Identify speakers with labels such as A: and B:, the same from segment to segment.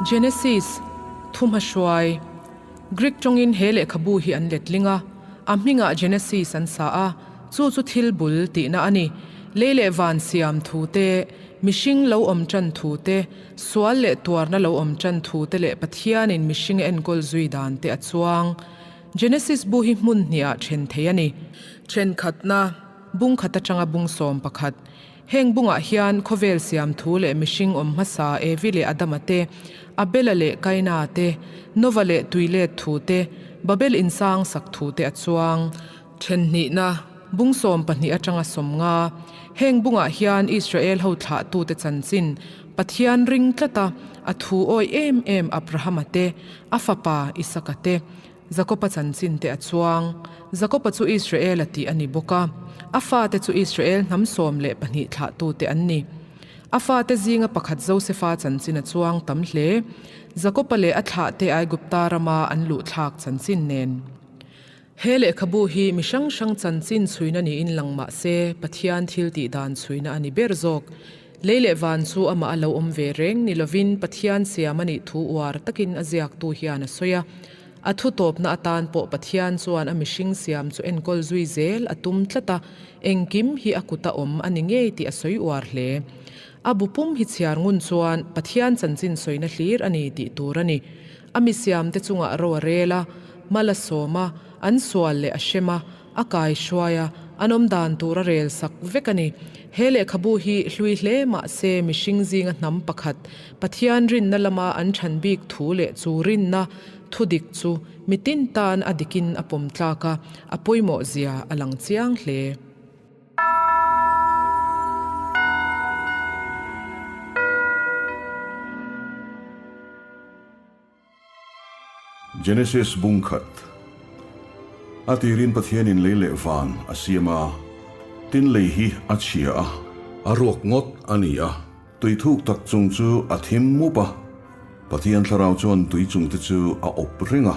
A: Genesis, Thumahruai, Greek tawngin he lehkhabu hi an letling a, a hmingah Genesis an sa a, chu chu thil bul tihna a ni. Lei leh van siam thu te, mihring lo awm tan thu te, sual leh tuarna lo awm tan thu te leh Pathianin mihring a enkawl zui dan te a chuang. Genesis bu hi hmun hniah then thei a ni. Thenkhatna, Bung khat atanga bung 11. Heng bungah hian khawvel siam thu leh mihring awm hmasa Evi leh Adama te, Abela leh Kaina te, Nova leh tuilet thu te, Babel insang sak thu te a chuang. Thenhnihna, Bung 12 atanga 50. Heng bungah hian Israel ho thlahtute chanchin, Pathian ring tlata a thu awih em em Abrahama te, a fapa Isaka te, Jakoba chanchin te a chuang. Jakoba chu Israel-a tih a ni bawk a, a fate chu Israel hnam 12 thlahtute an ni. A fate zinga pakhat Josefa chanchin a chuang tam hle. Jakoba leh a thlahte Aigupta rama an luhthlak chanchin nen. He lehkhabu hi mi hrang hrang chanchin chhuina niin lang mah se, Pathian thil tih dan chhuina a ni ber zawk. Lei leh van chu amah a lo awm ve reng ni lovin Pathian siam a nih thu uar takin a ziaktu hian a sawi a. A thu tawpna atan pawh Pathian chuan a mihring siam chu enkawl zui zel a tum tlat a, engkim hi a kuta awm a ni ngei tih a sawi uar hle. A bu pum hi chhiar ngun chuan Pathian chanchin sawina hlir a ni tih tur a ni. A mi siamte chungah ro a rel a, mal a sawm a, an sual leh a hrem a, A kaihruai a, an awm dan tur a rel sak vek a ni. He lehkhabu hi hlui hle mah se mihring zinga hnam pakhat, Pathian rinna lama an chhan bik thu leh chu rinna thu dik chu mitin tan a dikin a pawm tlak a, a pawimawh zia a lang chiang hle.
B: Genesis bung khat. A tirin Pathianin lei leh van a siam a, tin lei hi a chhia a, a ruak ngawt a ni a, tui thuk tak chung chu a thim mup a, Pathian thlarau chuan tui chung te chu a awp reng a.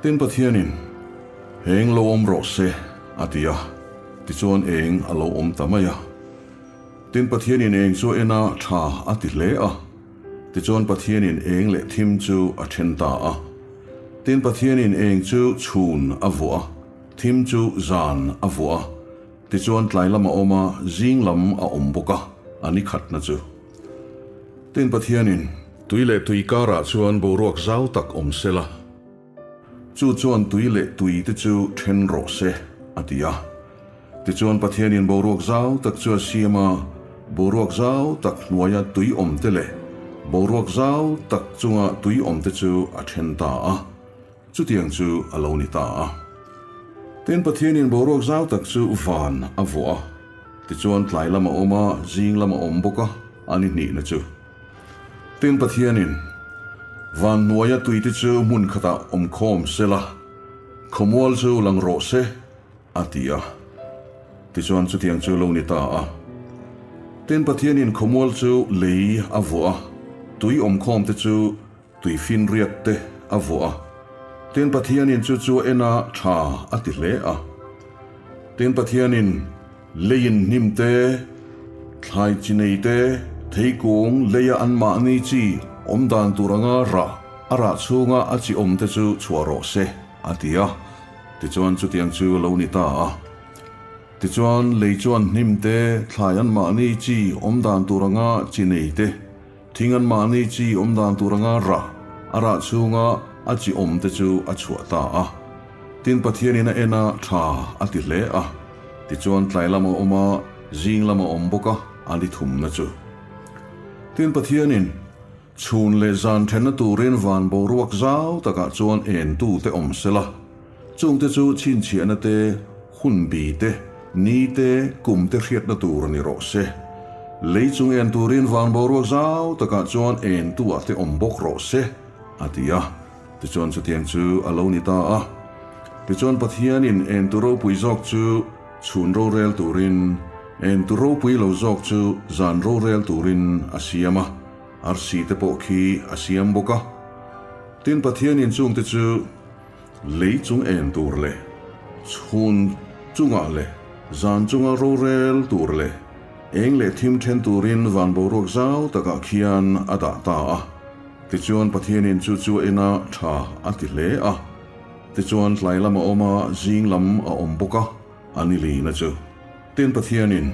B: Tin Pathianin, Eng lo awm rawh se, a ti a, tichuan eng a lo awm ta mai a. Tin Pathianin eng chu a en a, tha a ti hle a. Tichuan Pathianin eng leh thim chu a then ta a. Tin Pathianin eng chu chhun a vuah a, thim chu zan a vuah a. Tichuan tlai lam a awm a, zing lam a awm bawk a, a ni khatna chu. Tin Pathianin. Tui leh tui karah chuan boruak zau tak awm se la. Chu chuan tui leh tui te chu then rawh se, a ti a. Tichuan Pathianin boruak zau tak chu a siam a, boruak zau tak hnuaia tui awm te leh boruak zau tak chunga tui awm te chu a then ta a. Chutiang chu a lo ni ta a. Tin, Pathianin boruak zau tak chu van a vuah a, tichuan tlai lam a awm a, zing lam a awm bawk a, a ni hnihna chu. Tin, Pathianin van hnuaia tuite chu hmun khatah awmkhawm se la, khawmual chu lang rawh se, a ti a. Tichuan chutiang chu lo ni ta a. Tin, Pathianin khawmual chu lei a vuah a, tui awmkhawmte chu tuifinriat te a vuah a. Tin, Pathianin chu chu a en a, tha a ti hle a. Tin, Pathianin leiin hnim te, thlai chi nei te, theikung leia anmahni chi awm dan tur anga rah a rah chhunga a chi awm te chu chhuah rawh se, a ti a. Tichuan chutiang chu a lo ni ta a. Tichuan lei chuan hnim te, thlai anmahni chi awm dan tur anga chi nei te, thing anmahni chi awm dan tur anga rah a rah chhunga a chi awm te chu a chhuah ta a. Tin Pathianin a en a, tha a ti hle a. Tichuan tlai lam a awm a, zing lam a awm bawk a, a ni thumna chu. Tin Pathianin chhun leh zan thenna turin van boruak zau takah chuan entute awm sela, chungte chu chhinchhiahna te, hun bi te, ni te, kum te hriatna tur a ni rawh se. Lei chung en turin van boruak zau takah chuan entu-ah te awm bawk rawh se, a ti a. Tichuan chutiang chu a lo ni ta a. Tichuan Pathianin entu ropui zawk chu chhun rorel turin, entu ropui lo zawk chu zan rorel turin a siam a, arsi te pawh khi a siam bawk a. Tin Pathianin chungte chu lei chung en tur leh chhun chungah leh zan chunga rorel tur leh eng leh thim then turin van boruak zau takah khian a dah ta a. Tichuan Pathianin chu chu a en a, tha a ti hle a. Tichuan tlai lam a awm a, zing lam a awm bawk a, a ni lina chu. Tin Pathianin,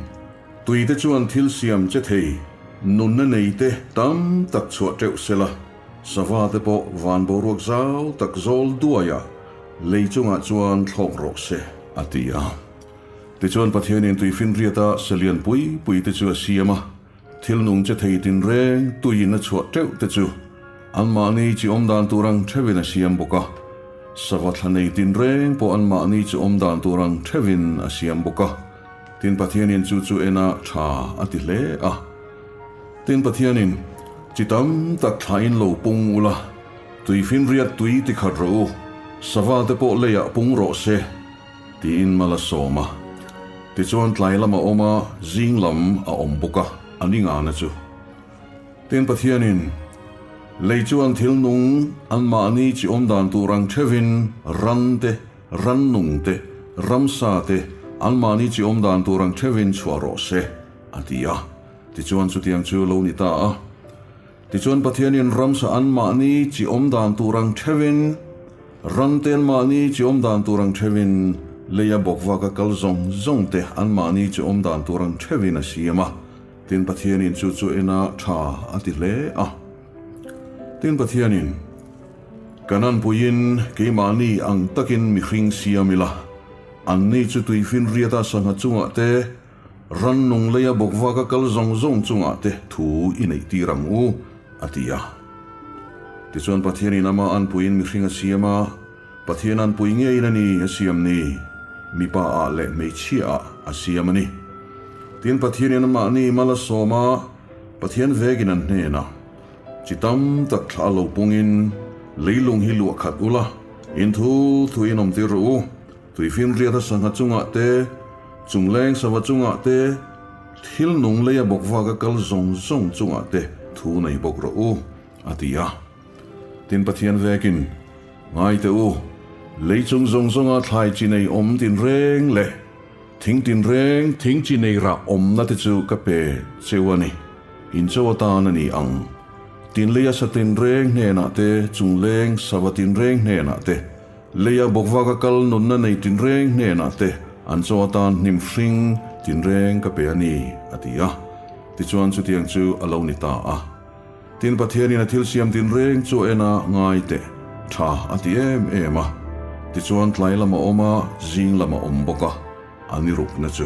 B: Tuite chuan thil siam che thei, nunna neite tam tak chhuah teuh sela, sava te pawh van boruak zau tak zawl duaia lei chungah chuan thlawk rawh se, a ti a. Tichuan Pathianin tuifinriata selian pui pui te chu a siam a, thil nung che thei tinreng tuiin a chhuah teuh te chu anmahni chi awm dan tur ang theuhin a siam bawk a, sava thla nei tinreng pawh anmahni chi awm dan tur ang theuhin a siam bawk a. Tin Pathianin chu chu ena tha a ti hle a. Tin Pathianin, Chi tam tak thlain lo pung ula, tuifinriat tui ti khat rawh u, sava te pawh leiah pung rawh se, Tiin mal a sawm a. Tichuan tlai lam a awm a, zing lam a awm bawk a, a ni ngana chu. Tin Pathianin, Lei chuan thil nung anmahni chi awm dan tur ang theuhin ran te, rannung te, ramsa te anmahni chi awm dan tur ang theuhin chhuah rawh se, a ti a. Tichuan chutiang chu lo ni ta a. Tichuan Pathianin ramsa anmahni chi awm dan tur ang theuhin, Ram te anmahni chi awm dan tur ang theuhin, leia bawkvaka kal zawng zawng te anmahni chi awm dan tur ang theuhin a siam a. Tin Pathianin chu chu ena tha a ti hle a. Tin Pathianin, Kan anpuiin keimahni ang takin mihring siam ila, anni chu tuifinriata sangha chungah te, Rannung leia bawkvaka kal zawng zawng chungah te thu i neih tir ang u, a ti a. Tichuan Pathianin ama anpuiin mihring a siam a, Pathian anpui ngeiin a ni a siam ni, mipa ah leh hmeichhia ah a siam a ni. Tin Pathianin amahni mal a sawm a, Pathian vekin an hnenah, Chi tam tak thla lo pungin leilung hi luah khat ula, in thu thu in awm tir rawh u, Tuifinriata sangha chungah te, chungleng sava chungah te, thil nung leia bawk vaka kal zawng zawng chungah te thu nei bawk rawh u, a ti a. Tin Pathian vekin, Ngai teh u, lei chung zawng zawnga thlai chi nei awm tinreng leh thing tinreng thing chi nei rah awmna te chu ka pe cheu a ni, in cho atan a ni ang. Tin leia sa tinreng hnenah te, chungleng sava tinreng hnenah te, Leia bawkvaka kal nunna nei tinreng hnenah te an chaw atan hnim hring tinreng ka pe a ni, a ti a. Tichuan chutiang chu a lo ni ta a. Tin Pathianin a thil siam tinreng chu a en a, ngai teh, tha a ti em em a. Tichuan tlai lam a awm a, zing lam a awm bawk a, a ni rukna chu.